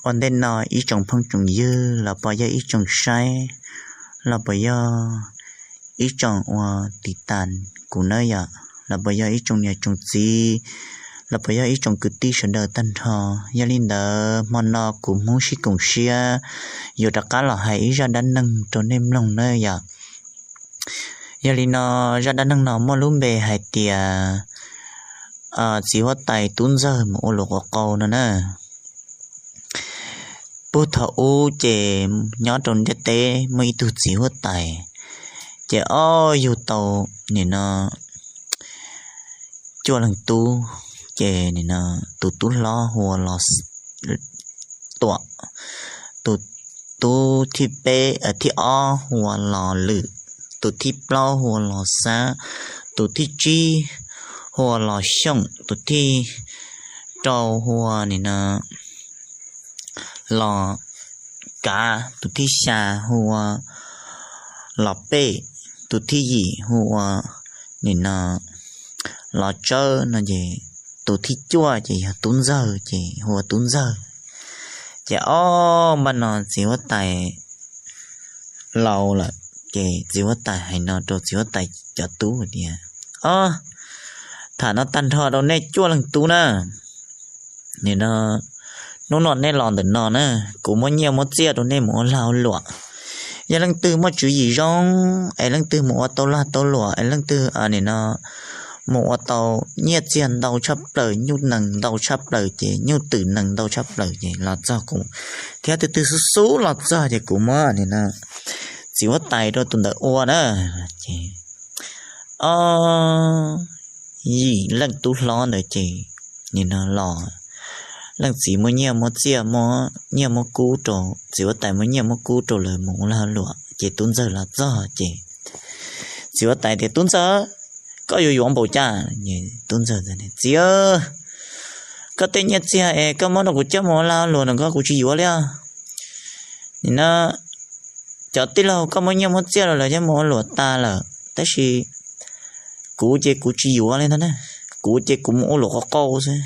Ua ntej no ib tsoom phooj tsoom ywg los puas yog ib tsoom saib, los puas yog ib tsoom uas tiv tas kuv na yom, los puas yog ib tsoom niam tsoom txiv, los puas yog ib tsoom kwv tij sawv daws tag nrho. Yog li ntawd hmo no kuv Hmoob sib koom siab yuav rov qab los hais ib zaj dab neeg rau nej mloog na yom. Yog li no, zaj dab neeg no muaj lub npe hais tias txiv huab tais tub ntxawg mus ua luam quas qau no na. Puag thaum ub ces nyob rau ntiaj teb muaj ib tug txiv huab tais, ces ob yug tau nim no cuaj leeg tub, ces nim no tus tub hlob hu ua Los Tuam, tus tub thib peb, thib ob hu ua Los Lwm, tus thib plaub hu ua Los Xab, tus thib tsib hu ua Los Xyooj, tus thib rau hu ua nim no Los Kav, tus thib xya hu ua Los Pej, tus thib yim hu ua nim no Los Tsawb no ces tus thib cuaj ces yog tub ntxawg ces hu ua tub ntxawg. Ces ob npaj no txiv huab tais laus lawm, ces txiv huab tais hais no rau txiv huab tais cov tub tias, Ob, tham no tag nrho rau nej cuaj leeg tub na. Nim no hnub no nej los ntawm no na, kuv muab nyiaj muab txiaj rau nej mus ua lag ua luam. Yog leej twg muaj tswv yim zoo es leej twg mus ua tau lag tau luam es leej twg nim no mus ua tau nyiaj txiag ntau tshaj plaws, nyuj nees ntau tshaj plaws ces nyuj twm nees ntau tshaj plaws ces los txog kuv, thiab twg twg xub xub los txog ces kuv muab nim no txiv huab tais rau tus ntawd ua na. Ces ob, yim leej tub hlob ntawd ces nim no los leej txiv muab nyiaj muab txiaj, muab nyiaj muab kub rau, txiv huab tais muab nyiaj muab kub rau lawv mus ua lag luam ces tub ntxawg los txog ces txiv huab tais tias, Tub ntxawg, koj yuav yuav npaum cas? Tub ntxawg, Txiv, koj tej nyiaj txiag es koj muab rau kuv coj mus ua lag luam no koj kuv tsis yuav li os. Nim no cov tij laug koj muab nyiaj muab txiaj rau lawv coj mus ua luam tas lawm, tab sis kuv ces kuv tsis yuav li ntag na, kuv ces kuv mus ua luam quas qau xwb.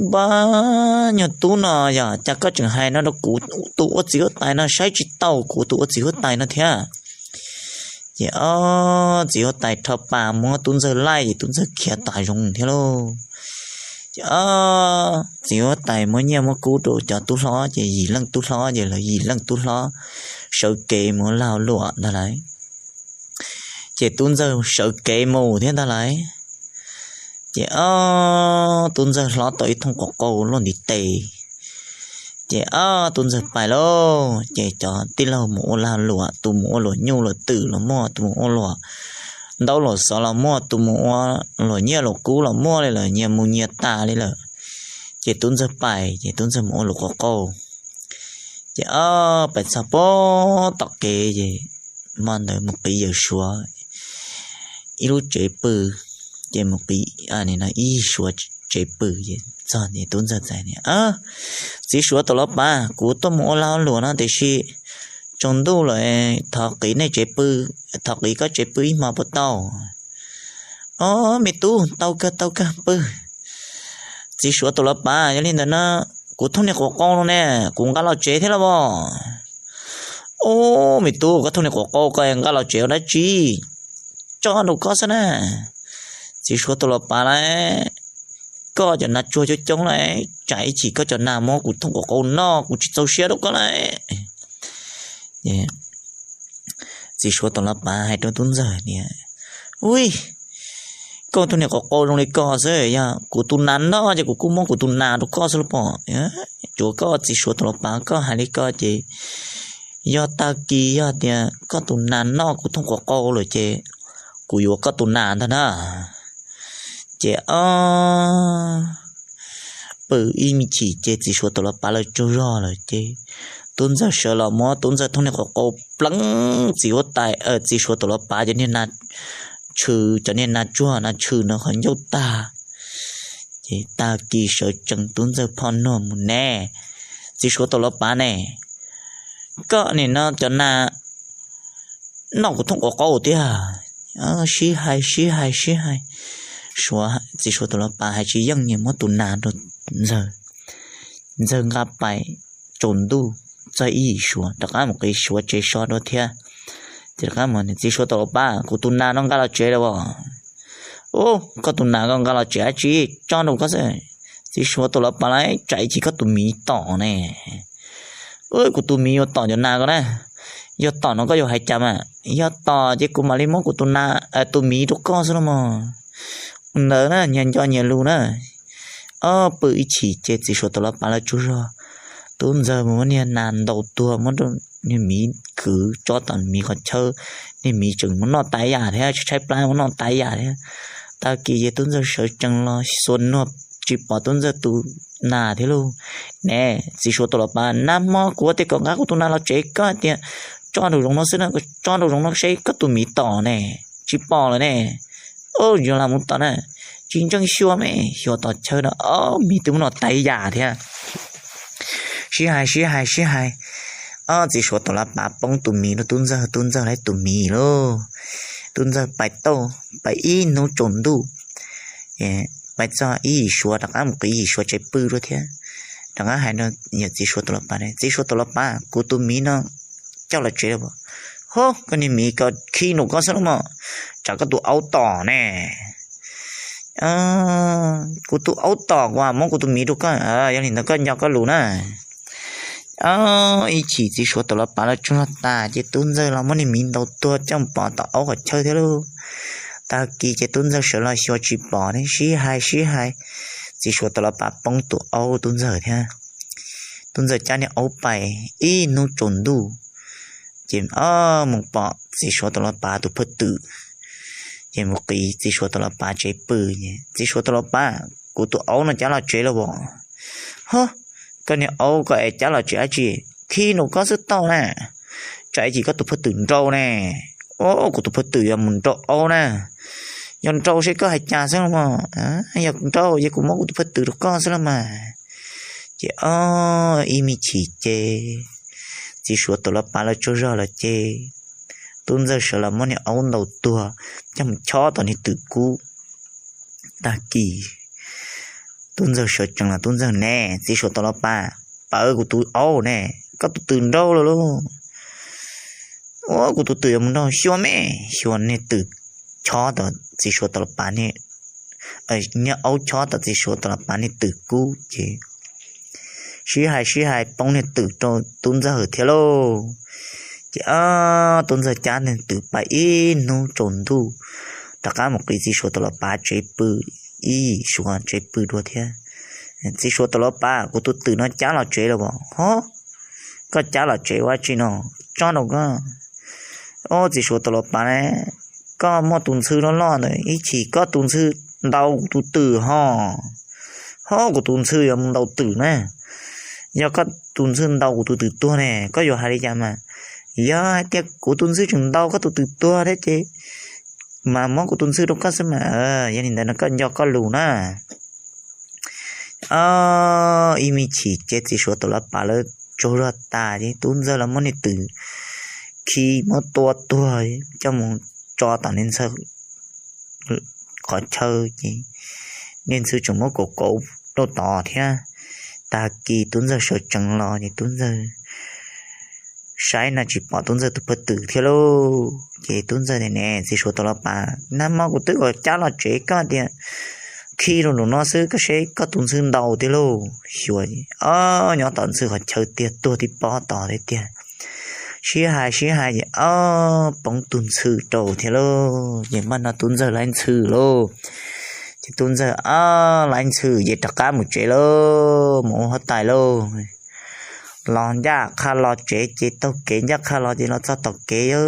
Npab nyuag tub no yog cas koj tseem hais no rau kuv tus ua txiv huab tais no, saib tsis taus kuv tus ua txiv huab tais no thiab. Ces ob, txiv huab tais rho pas muab tub ntxawg laij ces tub ntxawg khiav tas zoov thiab lauj. Ces ob, txiv huab tais muab nyiaj muab kub rau cov tub hlob ces yim leej tub hlob ces lawv yim leej tub hlob sawv kev mus ua lag luam ntag lauj. Ces tub ntxawg sawv kev mus thiab ntag lauj. Ces ob, tub ntxawg hlob tau ib thooj quas qau luaj ntiv tes. Ces ob, tub ntxawg pais lauj, ces cov tij laug mus ua lag luam, tus mus ua luam nyuj luam twm los muaj, tus mus ua luam ntaub luam xov los muaj, tus mus ua luam nyiaj luam kub los muaj li lawm, nyias mus nyias tas li lawm. Ces tub ntxawg pais, ces tub ntxawg mus ua luam quas qau. Ces ob, pais txog pem tom kev ces hmo ntawd mus qiv yawm suav ib lub tsev pw, ces mus qiv ib suav tsev pw ces txog ces tub ntxawg txais tias, Txiv suav tus los pav, kuv tuaj mus ua lag luam no tiam sis tsaus ntuj lawm, thov qiv nej tsev pw, thov qiv koj tsev pw ib hmo puas tau? Ob, me tub, tau kawg tau kawg, pw. Txiv suav tus los pav, yog li ntawd no kuv thooj niag quas qau no ne, kuv nqa los tsev thiab los as? Ob, me tub, koj thooj niag quas qau ko nqa los tsev ua dab tsi? Tso rau koj xwb na. Txiv suav tus los pav lauj, koj cov nas tsuag coob coob lauj, tsam ib chim koj cov nas muab kuv thooj quas qau noj kuv tsis txaus siab rau koj lauj. Txiv suav tus los pav hais rau tub ntxawg tias, Ui, koj thooj niag quas qau zoo li ko xwb, yog kuv tus nas noj ces kuv kuj muab kuv tus nas rau koj xwb los pom. Tsuav koj txiv suav tus los pav koj hais li ko ces yog tag kis yog tias koj tus nas noj kuv thooj quas qau lawm ces kuv yuav koj tus nas ntag na. Ces ob, pw ib me chim ces txiv suav tus los pav lawv tsaug zog lawm ces tub ntxawg sawv los muab tub ntxawg thooj niag quas qau pleev txiv huab tais, txiv suav tus los pav cov niag nas tshw, cov niag nas tsuag nas tshw no qhov ncauj tag. Ces tag kis sawv tsees tub ntxawg phoj nuag mus ne, Txiv suav tus los pav ne, koj nim no cov nas noj kuv thooj quas qau tiag. Sib hais sib hais sib hais, txiv suav tus los pav hais tsis yeej, nyias muab tus nas rau ntxawg. Ntxawg nqa pais tsaus ntuj txog ib yim suav rov qab mus qiv suav tsev so dua thiab. Ces rov qab mus, Txiv Suav Taum Los Pav, kuv tus nas no nqa los tsev lawm as. Ub, koj tus nas koj nqa los tsev dab tsi, tso rau koj xwb. Txiv Suav Taum Los Pav, tsam ib chim koj tus miv tom ne. Kuv tus miv yuav tom cov nas ko na. Yog tom no koj yuav hais cas mas? Yog tom ces kuv mam li muab kuv tus nas, tus miv rau koj xwb los mas. Ntawd na, nyias nco nyias lus na. Ob pw ib chim ces Txiv Suav Taum Los Pav lawv tsaug zog, Tub Ntxawg mus muab niag nas ntaus tuag, muab niag miv kwv tso tom miv qhov chaw, niag miv tseem mus noj tas yam thiab, tshaib plab mus noj tas yam thiab. Tag kis ces Tub Ntxawg sawv tsees los xuas nuag tsis pom Tub Ntxawg tus nas thiab lauj. Ne, Txiv Suav Taum Los Pav, nag hmo kuv tias kom nqa kuv tus nas los tsev, koj tias tso nraum zoov no xwb na, tso nraum zoov no seb koj tus miv tom ne, tsis pom lawm ne. Ub, yuav lam mus tom na, tsis ntseeg xyuas me, xyuas tom chaw no, ob miv twb mus noj tas yam thiab. Sib hais sib hais sib hais, ob Txiv Suav Taum Los Pav poob tus miv rau Tub Ntxawg, Tub Ntxawg laib tus miv lauj. Tub Ntxawg pais tauj pais ib hnub tsaus ntuj, pais txog ib yim suav rov qab mus qiv yim suav tsev pw dua thiab. Rov qab hais rau yawm Txiv Suav Taum Los Pav, Txiv Suav Taum Los Pav, kuv tus miv no coj los tsev lawm as. Ho, koj niag miv ko, khi nraum koj xwb los mas, tsam koj tus aub tom ne. Kuv tus aub tom kuv muab kuv tus miv rau koj, yog li ntawd koj nco koj lus na. Ib chim Txiv Suav Taum Los Pav lawv tsaug zog tas ces Tub Ntxawg los muab niag miv ntaus tuag coj mus pov tom aub qhov chaw thiab lauj. Tag kis ces Tub Ntxawg sawv los xyuas tsis pom ne, sib hais sib hais, Txiv Suav Taum Los Pav poob tus aub Tub Ntxawg thiab. Tub Ntxawg cab niag aub pais ib hnub tsaus ntuj, ces mus pom Txiv Suav Taum Los Pav tus phaj twm, ces mus qiv Txiv Suav Taum Los Pav tsev pw. Txiv Suav Taum Los Pav, kuv tus aub no cab los tsev lawm as. Ho, koj niag aub ko es cab los tsev dab tsi, khi nraum koj xwb tau na, tsam ib chim koj tus phaj twm nrau ne. Ub, kuv tus phaj twm yuav mus nrau aub na. Yog nrau seb koj hais cas xwb los mas. Yog nrau ces kuv muab kuv tus phaj twm rau koj xwb los mas. Ces ob ib me chim ces Txiv Suav Taum Los Pav lawv tsaug zog lawm ces Tub Ntxawg sawv los muab niag aub ntaus tuag coj mus chob tom niag twm kub. Tag kis Tub Ntxawg sawv tsees los, Tub Ntxawg, ne, Txiv Suav Taum Los Pav, pawv kuv tus aub ne, koj tus twm nrau lawm lauj. Ua kuv tus twm yuav mus nrau, xyuas me, xyuas niag twm chob tom Txiv Suav Taum Los Pav, niag aub chob tom Txiv Suav Taum Los Pav niag twm kub ces sib hais sib hais poob niag twm rau Tub Ntxawg thiab lauj. Ces ob Tub Ntxawg cab niag twm pais ib hnub tsaus ntuj, rov qab mus qiv Txiv Suav Taum Los Pav tsev pw, ib yim suav tsev pw dua thiab. Txiv Suav Taum Los Pav, kuv tus twm no cab los tsev lawm as. Ho, koj cab los tsev ua dab tsi no? Tso nraum koj. Ob Txiv Suav Taum Los Pav ne, koj muaj tus ntxhw loj loj ntawd, ib chim koj tus ntxhw ntaus kuv tus twm ho. Ho, kuv tus ntxhw yuav mus ntaus twm na. Yog koj tus ntxhw ntaus kuv tus twm tuag ne, koj yuav hais li cas mas? Yog hais tias kuv tus ntxhw tseem ntaus koj tus twm tuag thiab ces mas muab kuv tus ntxhw rau koj xwb mas. Yog li ntawd no koj nco koj lus na. Ob ib me chim ces Txiv Suav Taum Los Pav lawv tsaug zog tas ces Tub Ntxawg los muab niag twm khi muab tua tuag coj mus tso tom niag ntxhw qhov chaw ces niag ntxhw tseem muab kauv kauv rau tod thiab. Tag kis Tub Ntxawg sawv tsees los ces Tub Ntxawg saib no tsis pom Tub Ntxawg tus phaj twm thiab lauj. Ces Tub Ntxawg tias, ne, Txiv Suav Taum Los Pav, nag hmo kuv twb kom cab los tsev, koj tias khi rau nraum no xwb, koj seb koj tus ntxhw ntaus tiag lauj. Xyuas, ob, nyob tom ntxhw qhov chaw tiag, tuag tib pob tod thiab tiag. Sib hais sib hais ces ob poob tus ntxhw rau thiab lauj. Ces npaj no Tub Ntxawg laib ntxhw lauj. Ces Tub Ntxawg ob laib ntxhw ces rov qab mus tsev lauj, mus ua huab tais lauj. Los ncaj qha los tsev ces taug kev ncaj qha los ces los txog tom kev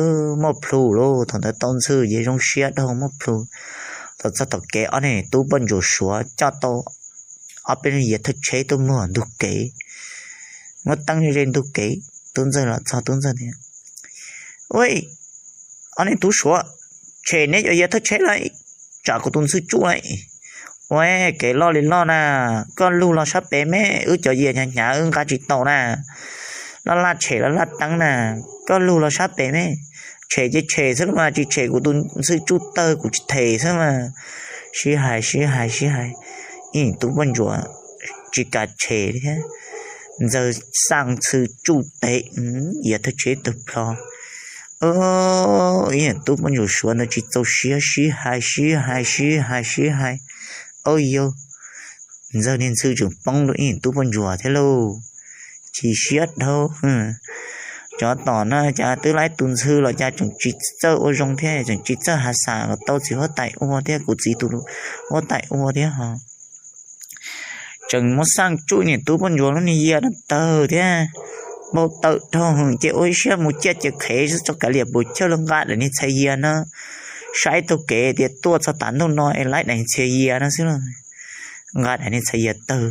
muaj plhu lauj. Thaum ntawd tau ntxhw ces zoo siab dhau muaj plhu. Los txog tom kev ob niag tub poj ntsuam suav coj tau ob peb lub yias thawj tsheb tuaj muag ntug kev, muab teeb ze ntug kev. Tub Ntxawg los txog Tub Ntxawg tias, ua, ob niag tub suav, tshem neb cov yias thawj tsheb lawm, tsam kuv tus ntxhw tsuj lawm. Ua, kev loj li loj na, koj lug los sab pem me, wb cov yias hnyav hnyav wb nqa tsis tau na. Laj laj tshem laj laj teeb na, koj lug los sab pem me. Tshem ces tshem xwb los mas, tsis tshem kuv tus ntxhw tsuj tawg kuv tsis them xwb mas. Sib hais sib hais sib hais, ib tub poj ntsuam tsis kam tshem li thiab. Ntxawg xaj ntxhw tsuj tes, ya thawj tsheb tawg plho. Ib niam tub poj ntsuam suav ntawd tsis txaus siab sib hais sib hais sib hais sib hais. Au yau, Ntxawg niag ntxhw tseem poob rau ib niam tub poj ntsuam thiab lauj. Chim siab dhau. Tsov tom no cas twb laib tus ntxhw los cas tseem tsis txawj ua zoo thiab tseem tsis txawj has xas los tau txiv huab tais ua thiab kuv txiv tus huab tais ua thiab ho. Tseem muab xaj tsuj niam tub poj ntsuam lub niag yia no tawg thiab. Npau taws dhau hwv ces ua ib siab mus ciaj ces qhev tso kav liam puas chawj los nqa daim niag txhais yas no saib taug kev tias tuaj txog tav ntuj no es laib daim txhais yas no xwb lauj. Nqa daim niag txhais yas tawg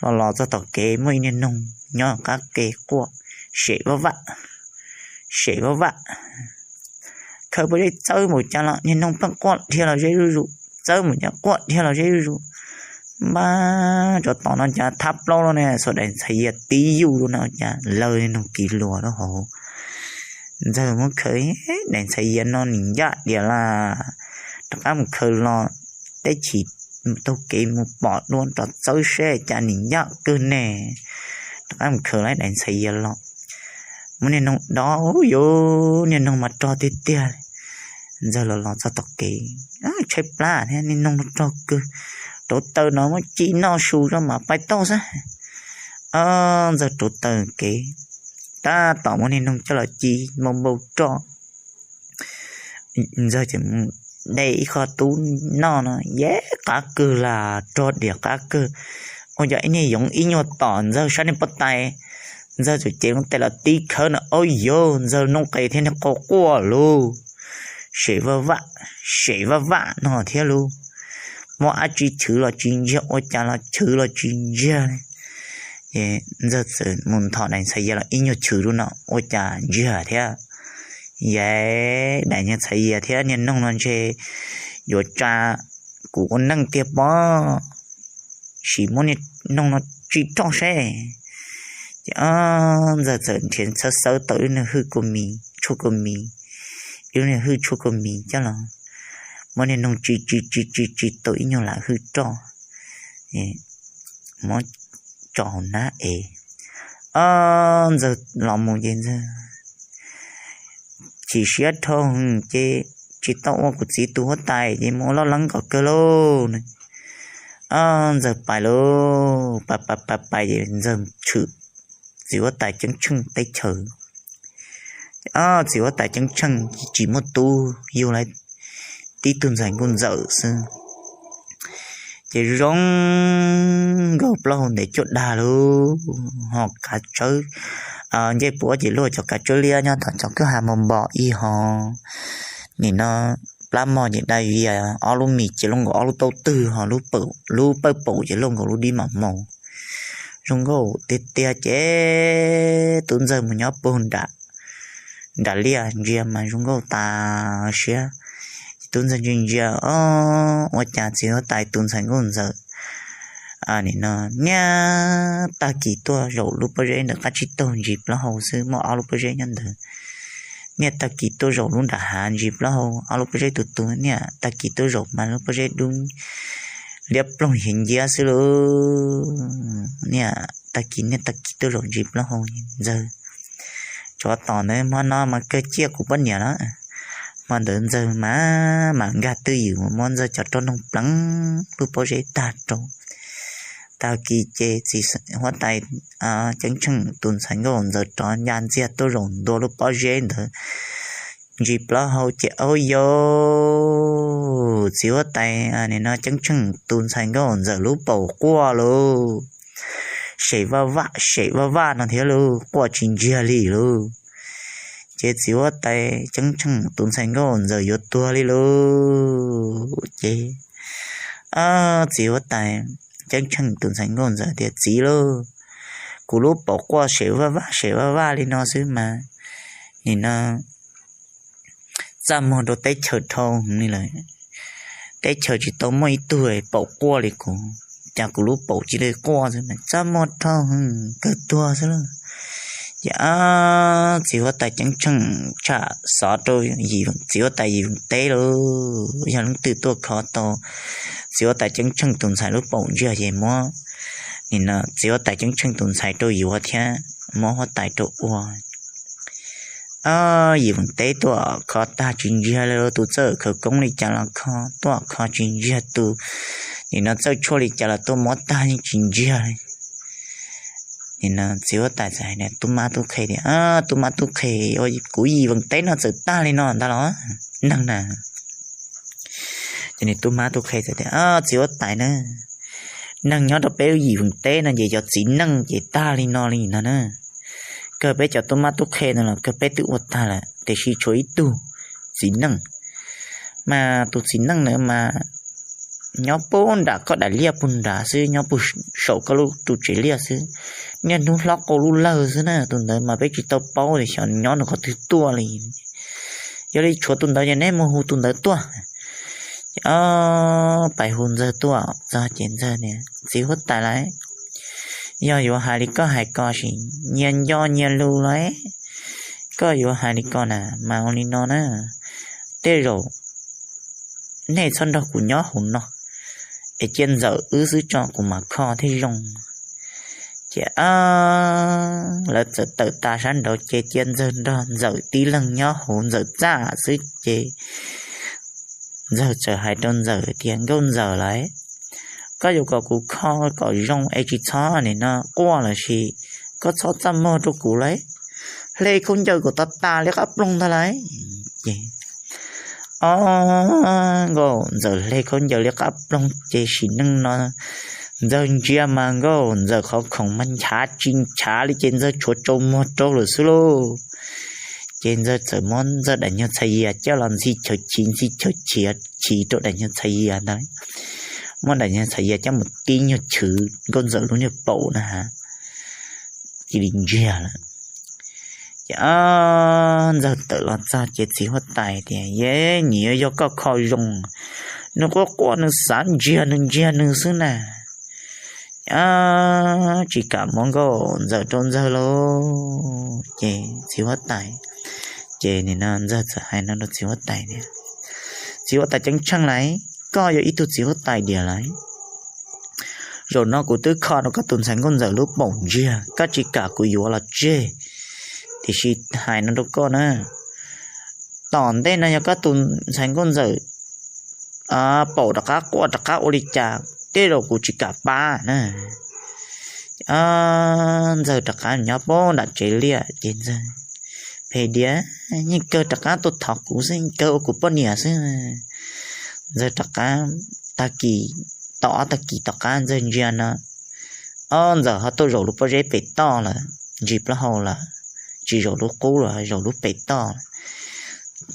los los txog tom kev muaj ib niag noog nyob qab kev quaj, sem vaj vaj, sem vaj vaj. Khaws pob zeb txawb npaum cas los niag noog pheej quaj dhia los zeb zuj zus, txawb npaum cas quaj dhia los zeb zuj zus. Npab, tsov tom no cas thab plaub lawm ne, xuas daim txhais yas tib yuj rau no cas laws niag noog kiv luas rau hauv. Ntxawg muab khaws, daim txhais yas no nim ncaj diam las, rov qab mus khaws los teb chim taug kev mus pom dua rov txawb seb cas nim ncaj kawg ne. Rov qab mus khaws lawm daim txhais yas los, muab niag noog dob, yuav niag noog mas rog tiag tiag. Ntxawg los los txog tom kev, tshaib plab thiab, niag noog no rog kawg. Rauv taws no muab ci noj su rau mas pais tau xwb. Ntxawg rauv taws kev, tab tom muab niag noog coj los ci npau npau roj. Ntxawg ces de ib qho tub noj no, yeb qab kawg las, rog diam qab kawg. Ua cas ib niag yoov ib nyuag tom Ntxawg sab niag pob tais, Ntxawg txawm cev lub tes los tib khawb no, au yau, Ntxawg noob qes thiab niag qau quaj lauj. Sem vaj vaj, sem vaj vaj no thiab lauj. Muab dab tsi chwv los tsis ntsiag, ua cas los chwv los tsis ntsiag li. Ces Ntxawg txawm mus nthos daim txhais yas los ib nyuag chwv rau no ua cas ntsiag thiab. Yeb, daim niag txhais yas thiab niag noog no ntshe yuav tsa kuv ua neej tiag pob, sim muab niag noog no tsis roj seb. Ces Ntxawg txawm nrhiav xawb xawb tau ib lub niag hwj kua mis, tshuaj kua mis, ib lub niag hwj tshuaj kua mis coj los muab niag noog tsis tsis tsis tsis tsis tau ib nyuag lam hwj roj, muab tso hauv nab es. Ntxawg los mus ces Ntxawg chim siab dhau hwv ces tsis tau ua kuv txiv tus huab tais ces mus ua loj leeb kom kawg lauj. Ntxawg pais lauj, pais pais pais pais ces Ntxawg tshwm txiv huab tais Ceeb Tsheej teb chaws. Txiv huab tais Ceeb Tsheej tsis muaj tub, yug lawm tib tug ntxhais nkauj ntxawm xwb. Ces zoo nkauj plaub hau ntev cuaj dag lauj, ho kav tsawb ncej puab ces luaj cov kav tsawb liab nyob tom cov kwj ha npau npom ib ho. Nim no plab mog ces dai vias ob lub mis ces luaj nkaus ob lub taub twg ho lub pawj paum ces luaj nkaus lub dib mam maus. Zoo nkauj tiag tiag ces tub Ntxawg mus nyob puag nram liaj ntsia mas zoo nkauj tas siab. Ces tub Ntxawg ntsia ntsia, ua cas txiv huab tais tus ntxhais nkauj ntxawm nim no niaj tag kis tuaj zaum lub pob zeb ntawm qab tsib taug ntsis plaub hau xwb, muaj ob lub pob zeb nyob ntawd. Niaj tag kis tuaj zaum lub nram hav ntsis plaub hau, ob lub pob zeb tus tus, niaj tag kis tuaj zaum mas lub pob zeb dub liab ploog hiav nciab xwb lauj. Niaj tag kis niaj tag kis tuaj zaum ntsis plaub hau. Ntxawg, tsov tom ntawd hmo no mas kawg ciaj kuv poj niam lawm. Hmo ntawd Ntxawg mas mam nkag twj ywm mus muab Ntxawg cov roj noog pleev lub pob zeb tag rau. Tag kis ces txiv huab tais Ceeb Tsheej tus ntxhais nkauj ntxawm rov nca ntxiag tuaj zaum ntua lub pob zeb ntawd ntsis plaub hau ces au yau, txiv huab tais nim no Ceeb Tsheej tus ntxhais nkauj ntxawm lub paum quaj lauj. Sem vaj vaj sem vaj vaj no thiab lauj, quaj tsis ntsiag li lauj. Ces txiv huab tais Ceeb Tsheej tus ntxhais nkauj ntxawm yuav tuag li lauj. Ces txiv huab tais Ceeb Tsheej tus ntxhais nkauj ntxawm tias, Txiv lauj, kuv lub paum quaj sem vaj vaj sem vaj vaj li no xwb mas nim no txaj muag rau teb chaws dhau li lawm. Teb chaws tsis tau muaj ib tug paum quaj li kuv, cas kuv lub paum cia li quaj xwb, txaj muag dhau, kawg tuag xwb lauj. Ces txiv huab tais Ceeb Tsheej tsham xov rau txiv huab tais Yim Vees teb lauj, yog leej twg tuaj kho tau txiv huab tais Ceeb Tsheej tus ntxhais lub paum ntsiag ces muab Nim no txiv huab tais ceeb tsheej tus ntxhais rau yuav thiab muab huab tais rau ua. Ob yim veem teb tuaj kho tag tsis ntsiag li, tus txawj khawv koob li cas los kho tuaj kho tsis ntsiag, tus nim no txawj tshuaj li cas los tuaj muab tag yeej tsis ntsiag li. Nim no txiv huab tais txawm hais tub mab tub qhe tias, tub mab tub qhe, kuv yim veem teb no txawm tag li no ntag los neeg na. Ces nws tub mab tub qhe txawm tias, txiv huab tais na, neeg nyob rau peb yim veem teb no ces cov txiv neej ces tag li no li no na. Kawg peb cov tub mab tub qhe no los kawg peb twb ua tag lawm tiam sis tshuav ib tug txiv neej, mas tus txiv neej ntawd mas nyob puag nram koj daim liaj puag nrad xwb, nyob puag saum koj lub ru tsev liaj xwb, niaj hnub hlob qau lub lawg xwb na. Tus ntawd mas peb tsis tau paub tias xyov nyob nws qhov twg tuaj li. Yog li tshuav tus ntawd ces neb mus hu tus ntawd tuaj. Ces ob pais hu Ntxawg tuaj txog ces Ntxawg tias, txiv huab tais lauj, yog yuav hais li koj hais ko sim nyias nco nyias lus lauj, koj yuav hais li ko na mas ua li no na, tej zaum nej txhob nrog kuv nyob hauv no, es cia Ntxawm wb xwb tso kuv mam kho thiaj zoo. Ces lawv txawm tawm tas sab nraud ces cia Ntxawg nrog Ntxawm tib leeg nyob hauv Ntxawm txaj xwb ces Ntxawg txawm hais rau Ntxawm tias, Nkauj Ntxawm lauj, koj yuav kom kuv kho kom zoo es tsis txhob nim no quaj los sis koj txhob txaj muag rau kuv lauj, hle khaub ncaws kom tas tas li qab ploog ntag lauj. Ces ob Nkauj Ntxawm hle khaub ncaws li qab ploog ces sim neej no Ntxawg ntsia mas Nkauj Ntxawm qhov khoom mas nchav tsis nchav li ces Ntxawg tshuav tsaus muag rau lawm xwb lauj. Ces Ntxawg txawm muab Ntxawg daim nyuag txhais yias coj los ntxhi chaw chiv ntxhi chaw chiv chiv rau daim nyuag txhais yias ntawd, muab daim nyuag txhais yias coj mus tib nyuag chwv Nkauj Ntxawm lub niag paum na ha, cia li ntsiag lawm. Ces Ntxawg tawm los txog ces txiv huab tais tias, Yej, nim yuav yog koj kho zoo, nws quaj quaj nws xav ntsiag nws ntsiag nws xwb na. Tsis kam muab Nkauj Ntxawm rau Ntxawg lauj. Ces txiv huab tais, ces nim no Ntxawg txawm hais no rau txiv huab tais tias, Txiv huab tais ceeb tsheej lauj, koj yog ib tug txiv huab tais diam lauj. Zaum no kuv twb kho rau koj tus ntxhais Nkauj Ntxawm lub paum ntsiag, koj tsis kam kuv yuav los tseg. Tiam sis hais no rau koj na, tom ntej no yog koj tus ntxhais Nkauj Ntxawm paum rov qab quaj rov qab ua li cas, tej zaum kuv tsis kam pab na. Ntxawg rov qab nyob puag nram tsev liaj ces Ntxawg phem diav, yeej kawg rov qab tuaj thov kuv xwb, yeej kawg ua kuv poj niam xwb. Ntxawg rov qab, tag kis, tau ob tag kis tom qab Ntxawg ntsia no, ob Ntxawg ho tuaj zaum lub pob zeb pem toj lawm, ntsis plaub hau lawm, tsis zaum lub qub lawm, zaum lub pem toj lawm.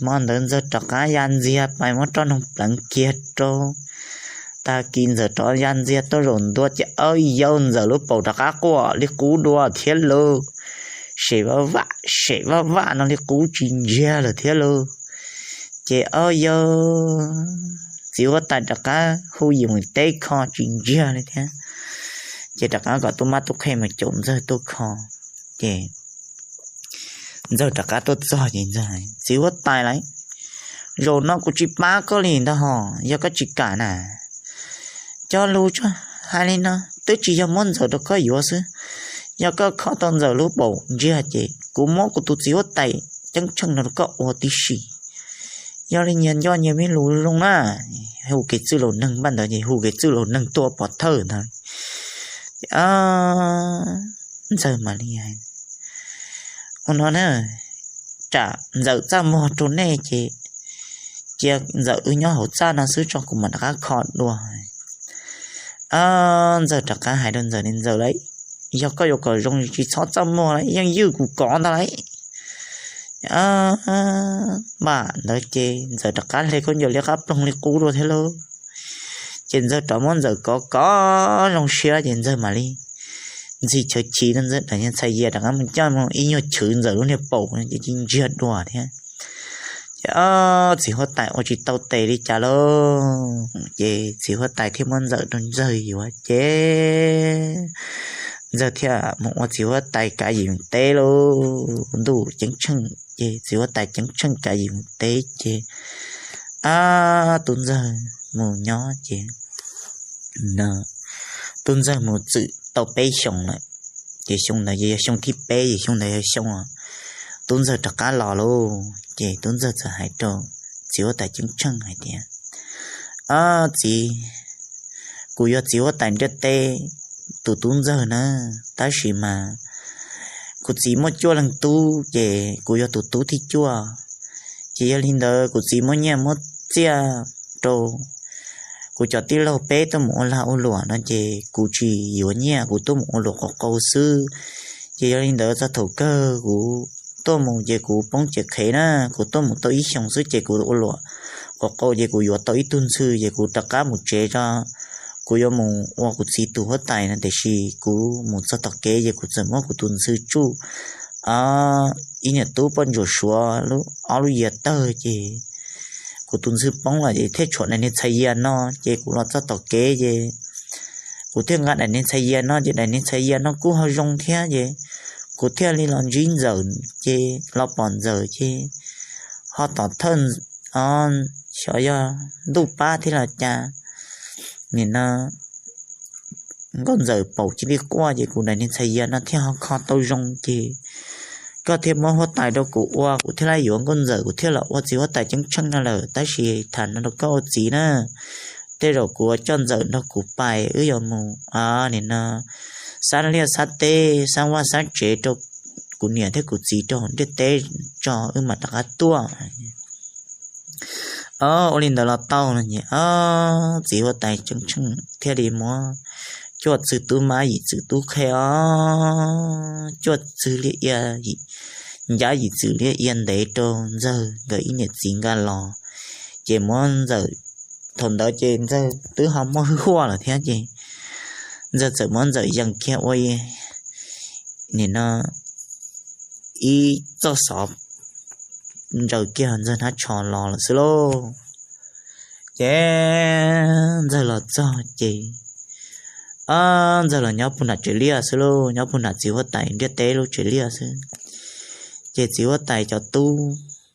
Hmo ntawd Ntxawg rov qab ya ntxiag pais muab roj noog pleev kiag rau. Tag kis Ntxawg rov ya ntxiag tuaj zaum ntua ces ob yau Ntxawg lub paum rov qab quaj li qub dua thiab lauj. Sem vaj vaj, sem vaj vaj no li qub tsis ntsiag lawm thiab lauj. Ces ob yau txiv huab tais rov qab hu yim mus teb kho tsis ntsiag li thiab. Ces rov qab kom tub mab tub qhe mus caum Ntxawg tuaj kho. Ces Ntxawg rov qab tuaj txog ces Ntxawg, Txiv huab tais lauj, zaum no kuv tsis pab koj li ntag hos, yog koj tsis kam na. Cov lus tso, hais li no twb tsis yog muab Ntxawm rau koj yuav xwb. Yog koj kho tau Ntxawm lub paum ntsiag ces kuv muab kuv tus txiv huab tais ceeb tsheej no rau koj ua tib si. Yog li nyias nco nyias me lus zoo na. Hu kev txwj laus neeg, npaj ntawd ces hu kev txwj laus neeg tuaj pov thawj ntag. Ntxawg mam li hais, ua no na, tsam Ntxawm txaj muag rau nej ces cia Ntxawm wb nyob hauv txaj no xwb tso kuv mam rov qab kho dua. Ntxawg rov qab hais rau Ntxawm, Ntxawm lauj, yog koj yuav kom zoo tsis txhob txaj muag lauj, yeej ywj kuv kov ntag lauj. Mam ntawd ces Ntxawm rov qab hle khaub ncaws liab qab ploog li qub dua thiab lauj. Ces Ntxawg rov muab Ntxawm kov kov zoo siab ces Ntxawg mam li ntxig chaw chiv rau Ntxawg daim nyuag txhais yias rov qab mus coj mus ib nyuag chwv Ntxawm lub niag paum ces cia ntsiag dua thiab. Ces txiv huab tais ua tsis tau tes li cas lauj, ces txiv huab tais thiaj muab Ntxawm rau Ntxawg yuav ces Ntxawg thiaj mus ua txiv huab tais kav yim teb lauj. Ntuj ceeb tsheej ces txiv huab tais ceeb tsheej kav yim teb ces ab tub Ntxawg mus nyob ces tub Ntxawg mus txwm tau peb xyoos lawm, ces xyoo ntawd yog xyoo thib peb, ces xyoo ntawd yog xyoo tub ntxawg rov qab los lauj. Ces tub ntxawg txawm hais rau txiv huab tais ceeb tsheej hais tias, Txiv, kuv yog txiv huab tais ntiaj teb tus tub ntxawg na, tab sis mas kuv txiv muaj cuaj leeg tub, ces kuv yog tus tub thib cuaj. Ces yog li ntawd kuv txiv muab nyiaj muab txiaj rau kuv cov tij laug peb tuaj mus ua lag ua luam no, ces kuv tsis yuav nyiaj, kuv tuaj mus ua luam quas qau xwb. Ces yog li ntawd txog thaum kawg kuv tuaj mus ces kuv poob ciam qhev na, kuv tuaj mus tau ib xyoos xwb ces kuv ua luam quas qau ces kuv yuav tau ib tug ntxhw ces kuv rov qab mus tsev tso, kuv yuav mus ua kuv txiv tus huab tais no, tiam sis kuv mus txog tom kev ces kuv txawm muab kuv tus ntxhw tsuj ib niam tub poj ntsuam suav ob lub yias tawg ces kuv tus ntxhw poob lawm ces thiaj tshuav daim niag txhais yias no. Ces kuv los txog tom kev ces kuv thiaj nqa daim niag txhais yias no, ces daim niag txhais yias no kuj ho zoo thiab, ces kuv thiaj li los ntsib ntxawm, ces los pom ntxawm ces ho tom thawj, xyov yog ntuj pab thiab los cas, nim no nkauj ntxawm paum cia li quaj, ces kuv daim niag txhais yias no thiaj ho kho tau zoo, ces koj thiaj muab huab tais rau kuv ua, kuv thiaj li yuav nkauj ntxawm, kuv thiaj los ua txiv huab tais ceeb tsheej no lawm. Tab sis tham no rau koj ua txiv na, tej zaum kuv coj ntxawm nrog kuv pais, wb yuav mus, nim no xab liaj xab teb, xab vaj xab tsev rau kuv niam thiab kuv txiv rau hauv ntiaj teb tso, wb mam rov qab tuaj. Ua li ntawd los tau no ces txiv huab tais ceeb tsheej thiaj li muab cuaj txwg tub mab yim txwg tub qhe os, cuaj txwg liaj ia, ncav yim txwg liaj ia ntev rau ntxawg nkawd ib niam txiv nkag los. Ces muab ntxawm, thaum ntawd ces ntxawg twb ho muaj hwj huaj lawm thiab, ces ntxawg txawm muab ntxawm yees kiag ua nim no ib txoj xov ntsaws kiag ntxawg hnab tsho los lawm xwb lauj. Ces ntxawg los txog ces ntxawg los nyob puag nram tsev liaj xwb lauj, nyob puag nram txiv huab tais ntiaj teb lub tsev liaj xwb. Ces txiv huab tais cov tub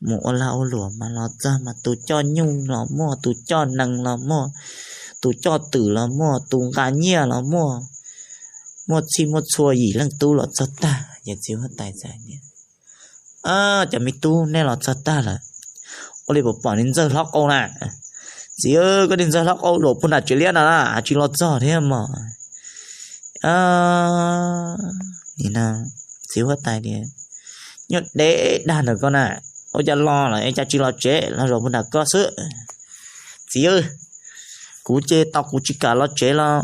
mus ua lag ua luam mas los txog mas tus coj nyuj los muaj, tus coj nees los muaj, tus coj twm los muaj, tus nqa nyiaj los muaj, muaj txhij muaj txhua yim leej tub los txog tag. Ces txiv huab tais txawm tias, Cov me tub, nej los txog tag lawm, ua li puas pom niag ntxawg hlob qau na? Txiv, koj niag ntxawg hlob qau zaum puag nram tsev liaj no na, tsis los txog thiab mog. Nim no txiv huab tais tias, Nyuaj deb dag ntawm koj na, ua cas los lawm es cas tsis los tsev, los zaum puag nram koj xwb? Txiv, kuv ces tos kuv tsis kam los tsev los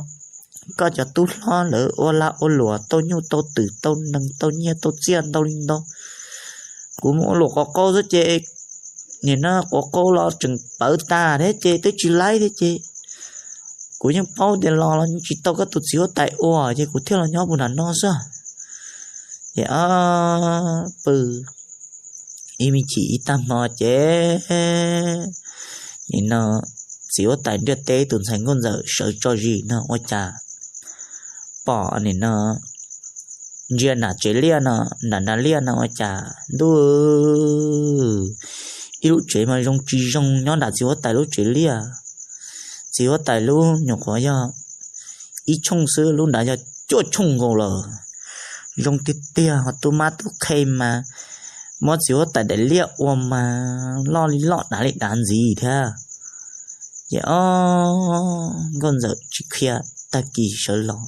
koj cov tub hlob lawv ua lag ua luam tau nyuj tau twm tau nees tau nyiaj tau txiaj ntau li ntau. Kuv mus ua luam quas qau xwb ces nim no quas qau los tseem pawv tas thiab ces twb tsis laib thiab ces kuv yeej paub tias los los tsis tau koj tus txiv huab tais ua ces kuv thiaj los nyob puag nram no xwb. Ces pw ib me chim ib tag hmo ces nim no txiv huab tais ntiaj teb tus ntxhais nkauj ntxawm sawv tso zis no ua cas pom nim no ntsia nram tsev liaj no, nram nram liaj no ua cas ntuj, ib lub tsev mas zoo tsis zoo nyob nram txiv huab tais lub tsev liaj. Txiv huab tais lub nyuam qhuav yog ib tshooj xwb, lub nrad yog cuaj tshooj nkaus lawm. Zoo tiag tiag, ho tub mab tub qhe mas muab txiv huab tais daim liaj ua mas loj li loj dav li dav ntxiv thiab. Ces o, nkauj ntxawm tsis qhia, tag kis sawv los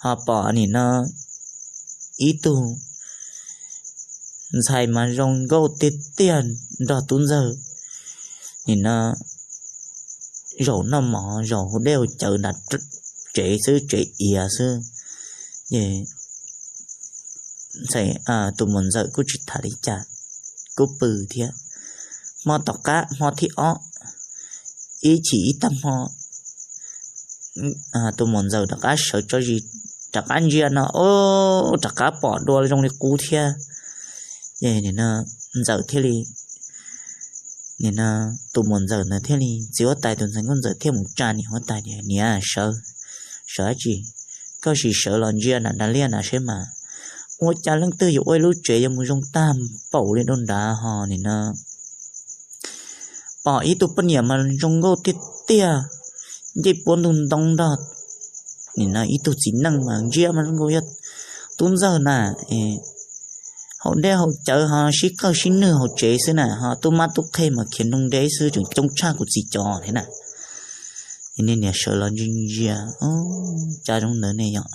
ho pom nim no ib tug ntxhais mas zoo nkauj tiag tiag nrog tub ntxawg nim no zaum noj mov zaum hu dej hu cawv nram tsev xwb, tsev iav xwb. Ces tus muam ntxawm kuj tsis tham li cas, kuj pw thiab. Hmo tom qab hmo thib ob, ib chim ib tag hmo tus muam ntxawm rov qab sawv tso zis, rov qab ntsia no, o, rov qab pom dua zoo li qub thiab. Ces nim no ntxawm thiaj li, nim no tus muam ntxawm ntawd thiaj li, txiv huab tais tus ntxhais nkauj ntxawm thiaj mus tsa niam huab tais tias, Niam, sawv, sawv dab tsi? Koj sim sawv los ntsia nram nram liaj na seb mas ua cas leej twg yuav ua ib lub tsev yuav mus zoo tag npaum li rau nrad ho nim no pom ib tug poj niam mas zoo nkauj tiag tiag, ncej puab ntug ntoo nrog Nim no ib tug txiv neej mas ntsia mas zoo nkaus yog tub ntxawg na, haus dej haus cawv ho sib qawg sib nwj hauv tsev xwb na, ho tub mab tub qhe mas khiav nroo deb xwb, tseem coob tshaj kuv txiv cov thiab na. Niag niam sawv los ntsia ntsia, cas zoo ntawd ne yom,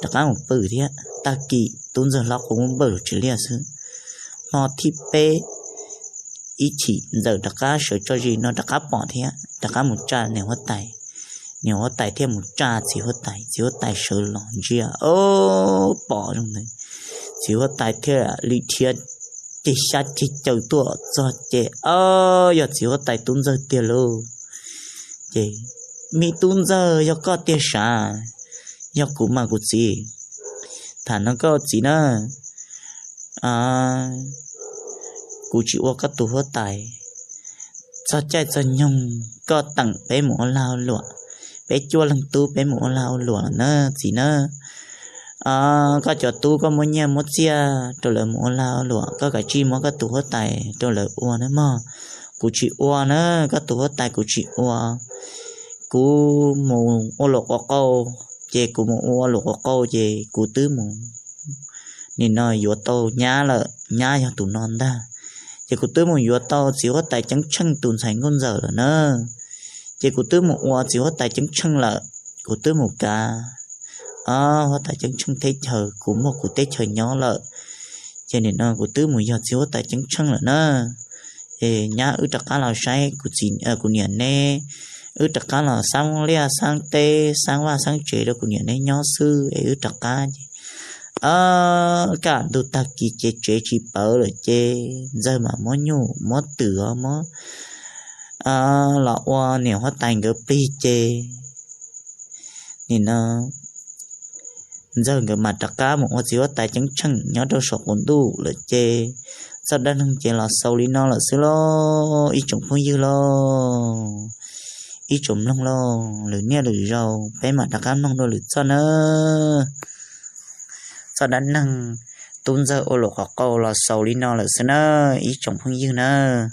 rov qab mus pw thiab. Tag kis tub ntxawg hlob qub muab npawj lug tsis liaj xwb. Hmo thib peb ib chim ntxawm rov qab sawv tso zis no rov qab pom thiab, rov qab mus tsa niam huab tais, niam huab tais thiaj mus tsa txiv huab tais, txiv huab tais sawv los ntsia, o, pom zoo ntawd, txiv huab tais thiaj li dhia ceg xyab ceg caws tuaj txog ces, o, yog txiv huab tais tub ntxawg tiag lauj. Ces, me tub ntxawg, yog koj tiag sav? Yog kuv mas kuv txiv. Tham no koj txiv na, kuv tsis ua koj tus huab tais. Txog caij txog nyoog koj teem peb mus ua lag ua luam, peb cuaj leeg tub peb mus ua lag ua luam na txiv na. Koj cov tub koj muab nyiaj muab txiaj rau lawv mus ua lag ua luam, koj kav tsij muab koj tus huab tais rau lawv ua nawb mog. Kuv tsis ua na, koj tus huab tais kuv tsis ua. Kuv mus ua luam quas qau, ces kuv mus ua luam quas qau ces kuv twb mus, nim no yuav tau nyab lawm, nyab yog tus no ntag. Ces kuv twb mus yuav tau txiv huab tais ceeb tsheej tus ntxhais nkauj ntxawm lawm na. Ces kuv twb mus ua txiv huab tais ceeb tsheej lawm, kuv twb mus kav huab tais ceeb tsheej teb chaws, kuv muaj kuv teb chaws nyob lawm. Ces nim no kuv twb mus yog txiv huab tais ceeb tsheej lawm na. Es nyab wb rov qab los saib kuv niam neb, wb rov qab los xaab liaj xaab teb xaab vaj xaab tsev rau kuv niam neb nyob xwb es wb rov qab ces, kaj ntug tag kis ces tsev tsis pawv lawm ces ntxawg mas muab nyuj muab twm muab los ua niam huab tais nkawd plig ces nim no ntxawg nkawd mas rov qab mus ua txiv huab tais ceeb tsheej nyob rau saum qaum ntuj lawm ces txoj dab neeg ces los xaus li no lawm xwb lauj ib tsoom phooj ywg lauj, ib tsoom mloog lauj, lwm niaj lwm zaus peb mam rov qab mloog dua lwm txoj nawb. Txoj dab neeg tub ntxawg ua luam quas qau los xaus li no lawm xwb nawb ib tsoom phooj ywg nawb.